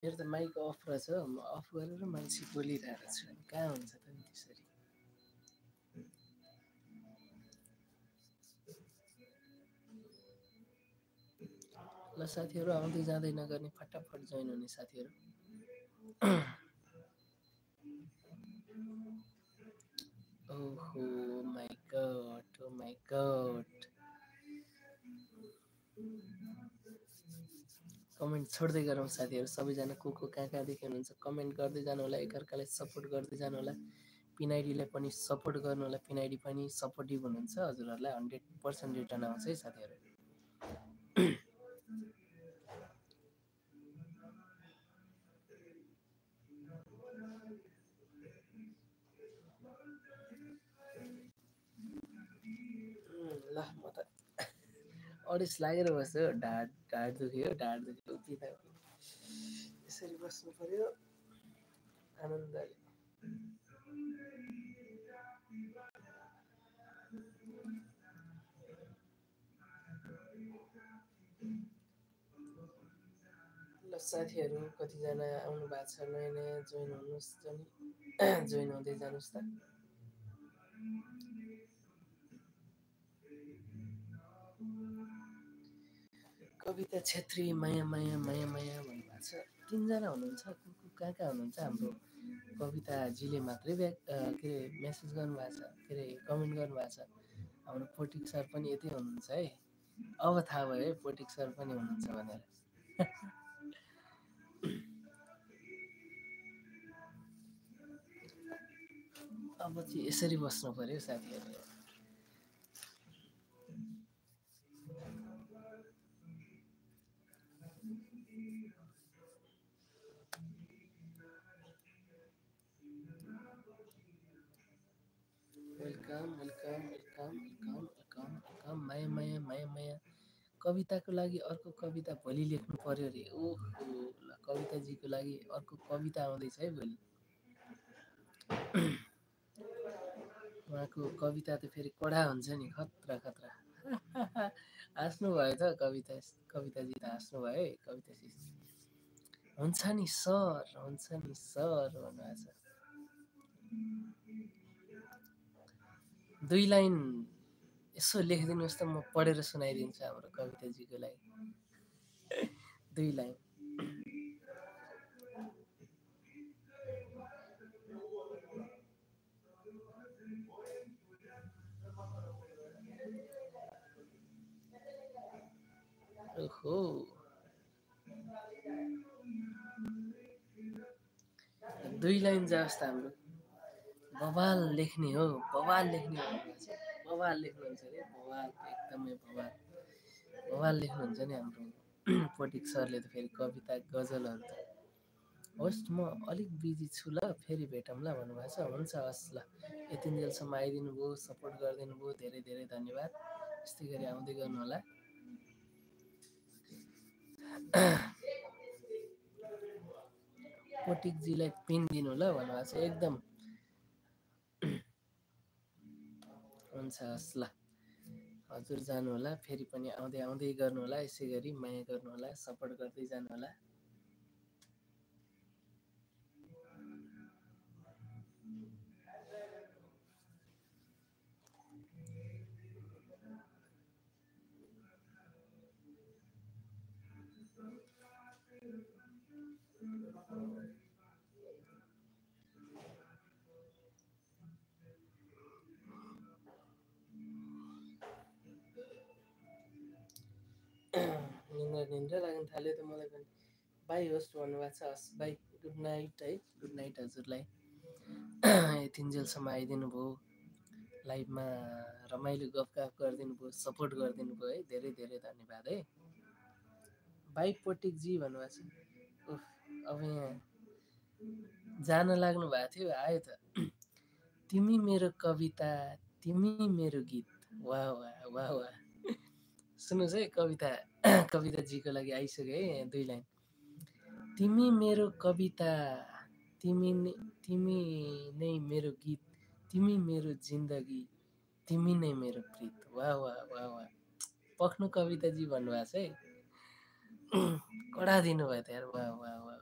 मेरो त mic of रहेछ, म अफ गरेर मान्छे बोलिरहेको छु, कहाँ हुन्छ त नि त्यसरी। ल साथीहरू आउँदै जाँदै नगर्ने, फटाफट जोइन हुने साथीहरू। ओहो my god, oh my god. Comment छोड्दै गरौँ साथीहरू, सबैजना को कहाँ कहाँदेखि हुनुहुन्छ कमेन्ट गर्दै जानु होला, एकअर्कालाई सपोर्ट गर्दै जानु होला। पिनाइडीलाई पनि सपोर्ट गर्नु होला, पिनाइडी पनि सपोर्टिभ हुनुहुन्छ, हजुरहरूलाई 100% रिटर्न आउँछ है साथीहरू। ल म त अडिस लागेर बस्यो, ढाड दुख्यो, ढाड दुख्यो उति त यसरी बस्नु पर्यो आनन्दले। ल साथीहरू कतिजना आउनु भएको छ, नयाँ नयाँ जोइन हुनुहोस्, जोइन हुँदै जानुहोस् त। कविता छेत्री, माया माया माया माया भन्नुभएको छ, 3 जना हुनुहुन्छ, कहाँ कहाँ हुनुहुन्छ। हाम्रो कविताजीले मात्रै के अरे मेसेज गर्नुभएको छ, के अरे कमेन्ट गर्नुभएको छ। हाम्रो पोटिक सर पनि यतै हुनुहुन्छ है, अब थाहा भयो है पोटिक सर पनि हुनुहुन्छ भनेर। अब चाहिँ यसरी बस्नु पर्यो साथीहरू। Welcome welcome welcome welcome welcome welcome. माया माया माया माया कविताको लागि अर्को कविता भोलि लेख्नु पर्यो अरे। ओहो ल कविताजीको लागि अर्को कविता आउँदैछ है भोलि। उहाँको कविता त फेरि कडा हुन्छ नि, खतरा खतरा। हाँस्नु भयो त कविताजी त हाँस्नु भयो है कविताजी। हुन्छ नि सर भन्नुभएको छ। 2 लाइन यसो लेखिदिनुहोस् त, म पढेर सुनाइदिन्छु हाम्रो कविताजीको लागि। 2 लाइन। ओहो 2 लाइन जाओस् त हाम्रो। बवाल लेख्ने हो, बवाल लेख्ने हो, बवाल लेख्नुहुन्छ अरे, बवाल एकदमै बवाल बवाल लेख्नुहुन्छ नि हाम्रो पोटिक सरले त फेरि कविता गजलहरू त। होस् म अलिक बिजी छु ल, फेरि भेटौँला भन्नुभएको छ। हुन्छ हस् ल, यतिन्जेलसम्म आइदिनु भयो, सपोर्ट गरिदिनु भयो, धेरै धेरै धन्यवाद। यस्तै गरी आउँदै गर्नु होला। पोटिकजीलाई पिन दिनु ल भन्नुभएको छ, एकदम हुन्छ हस् ल। हजुर जानु होला, फेरि पनि आउँदै आउँदै गर्नु होला, यसै गरी माया गर्नु होला, सपोर्ट गर्दै जानु होला। निन्द्रा लाग्न थाल्यो त मलाई पनि। बाई होस्ट भन्नुभएको छ, हस् बाई, गुड नाइट है, गुड नाइट हजुरलाई। यतिन्जेलसम्म आइदिनु भयो, लाइभमा रमाइलो गफगाफ गरिदिनु भयो, सपोर्ट गरिदिनु भयो है, धेरै धेरै धन्यवाद है। बाई पोटिकजी भन्नुभएको छ। उफ, अब यहाँ जान लाग्नु भएको थियो, आयो त। तिमी मेरो कविता, तिमी मेरो गीत, वाह वाह वाह वाह। सुन्नुहोस् है कविता, कविताजीको लागि आइसक्यो है 2 लाइन। तिमी मेरो कविता, तिमी नै मेरो गीत, तिमी मेरो जिन्दगी, तिमी नै मेरो प्रीत, वाह वाह वाह वाह। पख्नु कविताजी भन्नुभएको छ है, कडा दिनुभयो त यार, वाह वाह वाह।